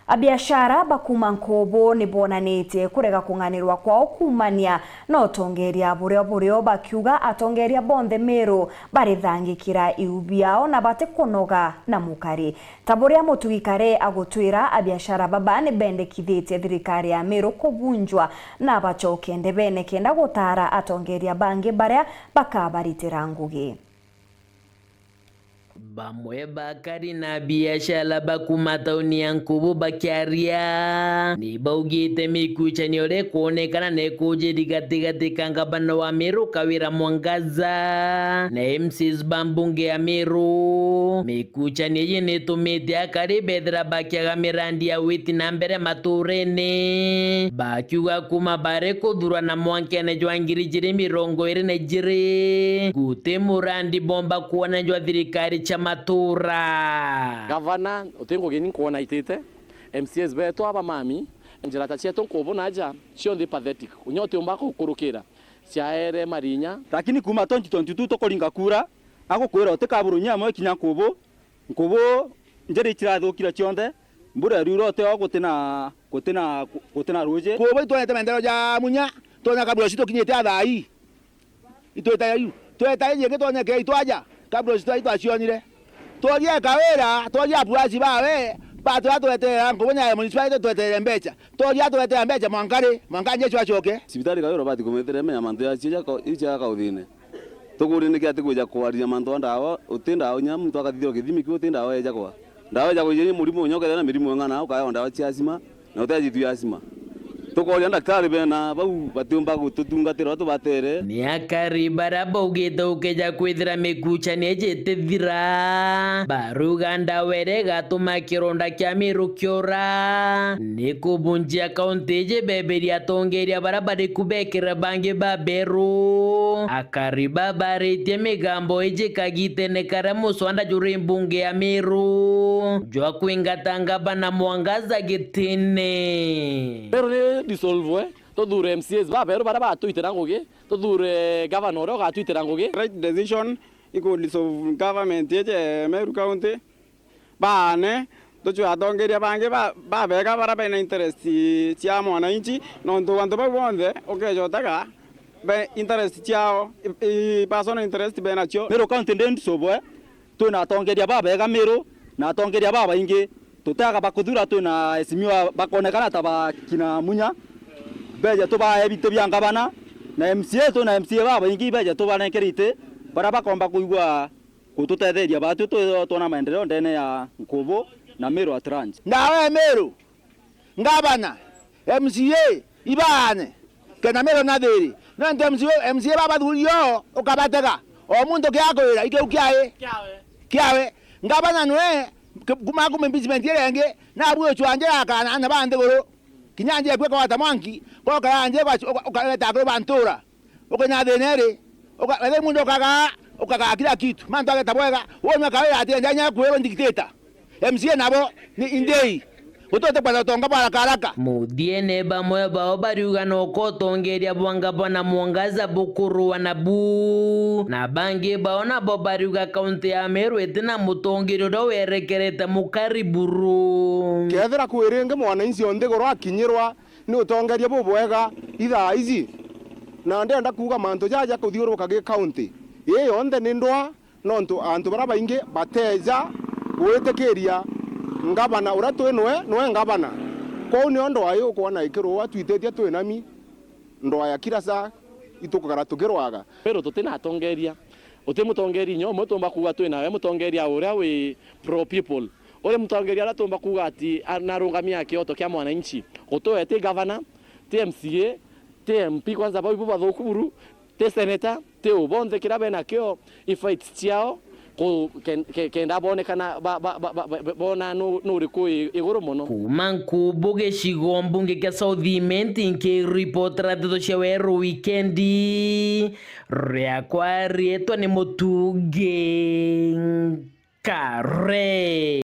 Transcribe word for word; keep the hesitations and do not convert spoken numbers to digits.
Abiashara ba kuuma Nkubu ni bonanitie kurega kung'anirwa kwao kuumania na utongeria burio burio, bakiuga atongeria bonthe Meru barithangikira iu biao na batikunoga na mukari. Ta buria Mutugi Kare agutwira, abiashara baba ni bendekithitie thirikari ya Meru kubunjwa na bacoke ndebene kenda gutaara atongeria bangi baria bakabaritira ngugi. Bamwe bakari na biashara ba kuuma tauni ya Nkubu bakiaria, ni baugite mikucanio iria ikwonekana ni ikujiri gatigati ka ngavana wa Meru Kawira Mwangaza na M C As ba mbunge ya Meru. Mikucanio iji ni itumite akari bethira bakiaga mirandi ya witi na mbere maturene, bakiuga kuuma bari kuthurana mwankene jwa ngiri ijiri mirongo iri na ijiri, guti murandi bomba kwona jwa thirikari cia matura. Gavana, uti ngugi ni nkwona aitite, M C As betu aba mami, njira ta cietu Nkubu na aja, cionthe pathetic. Unya utiumba gukurukira, ciaere marinya. Lakini kuuma twenty twenty-two tukuringa kura, agukwira uti kaburu inya imwe ikinya Nkubu, Nkubu njira icirathukire cionthe, mbura iriura uti o guti na, guti na, guti na ruuji. Nkubu itwonete maendeleo ja munya, twonya kaburu citukinyite a thaa ii. Itwita iu. Tweta iji ingi twonyeke itwaja, kaburu citwa itwacionire. Tworia Kawira, tworia apuaci bawe, batwira twetere Nkubu na municipality twetere mbeca. Tworia twetere mbeca mwanka ri, mwanka njecu acoke. Cibitari Kawira ubati kumwitire menya mantu ya cio ja ka-, iu cia kauthine. Tukurie niki ati kwija kwariria mantu a ndawa, uti ndawa inya muntu akathithirwa kithimi kiu uti ndawa eja kwa. Ndawa eja kwijiria murimo unya ukethira na mirimu ing'ana, ukayagwa ndawa cia asima, na utejitu ya asima. Tukoria ndakitari bena bau batiumba gututungatira uria tubatere. Ni akari baria baugite ukija kwithira mikucanio iji itithira, baruga ndawa iria igatuma kironda kia Meru kiura. Ni kubunjia kaunti iji beberia atongeria baria bari ku bekire bangi baberu. Akari babaritie migambo iji kagitene karia muswanda juri mbunge ya Meru jwa kwingata ngavana Mwangaza gitine. Meru ni dissolve, tuthure M C As baberu baria batwitira ngugi, tuthure gavana uria ugatwitira ngugi. Right decision, iku dissolve government iji Meru County. Baane, tucwe atongeria bangi ba-, babega baria bena interest cia mwananchi, nontu antu bau bonthe ukeja utega be interest ciao, i, i personal interest benacio. Meru County ndi nsobwe, twina atongeria babega Meru, na atongeria babaingi. Tutiaga bakuthura, twina esimiwa bakonekana ta bakina Munya, beje tubae biti bia ngavana, na M C A, twina M C A babaingi beje tubanenkere iti, baria bakomba kuigua gututetheria batwi twi-, twona maendeleo ndene ya Nkubu na Meru at large. Ndawa ya Meru, ngavana, M C A, ibaane, kenda Meru na thiri. Nontu M C A, M C A babathuri o, ukabatega. O muntu kia akwira, ikiu kiae? Kiawe. Kiawe. Ngavana nwe, ki-, kuma kuma impeachment iria ingi, nabwi ucwa njira akana ana ba nthiguru. Kinya nje kwe kwata mwanki, kwa ukaya nje kwa uka-, ukareta akuru ba ntura. Ukinya thina iri, uka-, wethe muntu ukagaa, ukagaa kila kitu. Mantu ageta bwega, wonwa Kawira ati nja nya kwirwo dictator. M C A nabo ni indei. Gutote kwenda utonga bwa haraka haraka. Muthiene bamwe bao bariuga no ko utongeria bwa ngavana Mwangaza bukurua nabu. Na bangi bao nabo bariuga kaunti ya Meru itina mutongeria uria werekerete mukari buru. Kethira kwi ringi mwananchi o nthiguru akinyirwa ni utongeria bubwega ithaa iji, na ndenda kuuga mantu jaja kuthiuruka gi kaunti ii yonthe ni ndwaa, nontu antu baria baingi bateja gwitikiria ngavana uria twi nwe, nwe ngavana. Kwou nio ndwaa ii ukwona ikirua twititie twinami, ndwaa ya kila saa itukugara tukirwaga. Meru tutina atongeria. Uti mutongeria inya umwe tuumba kuuga twi nawe, mutongeria uria wi pro people. Uri mutongeria uria tuumba kuuga ati a-, narungamia kioto kia mwananchi. Gutuwe ti gavana, ti M C A, ti M P, kwanza bau ibu bathuku buru, ti senator, ti u, bonthe kiria benakio, i fights ciao, ku-, ken-, ke-, kenda bonekana ba-, ba-, bona nu-, nuriku i-, iguru mono. Kuuma Nkubu gicigo mbunge kia South Imenti, nkiripotera ndeto cia Weru Wikendi, riakwa riitwa ni Mutungi Kare.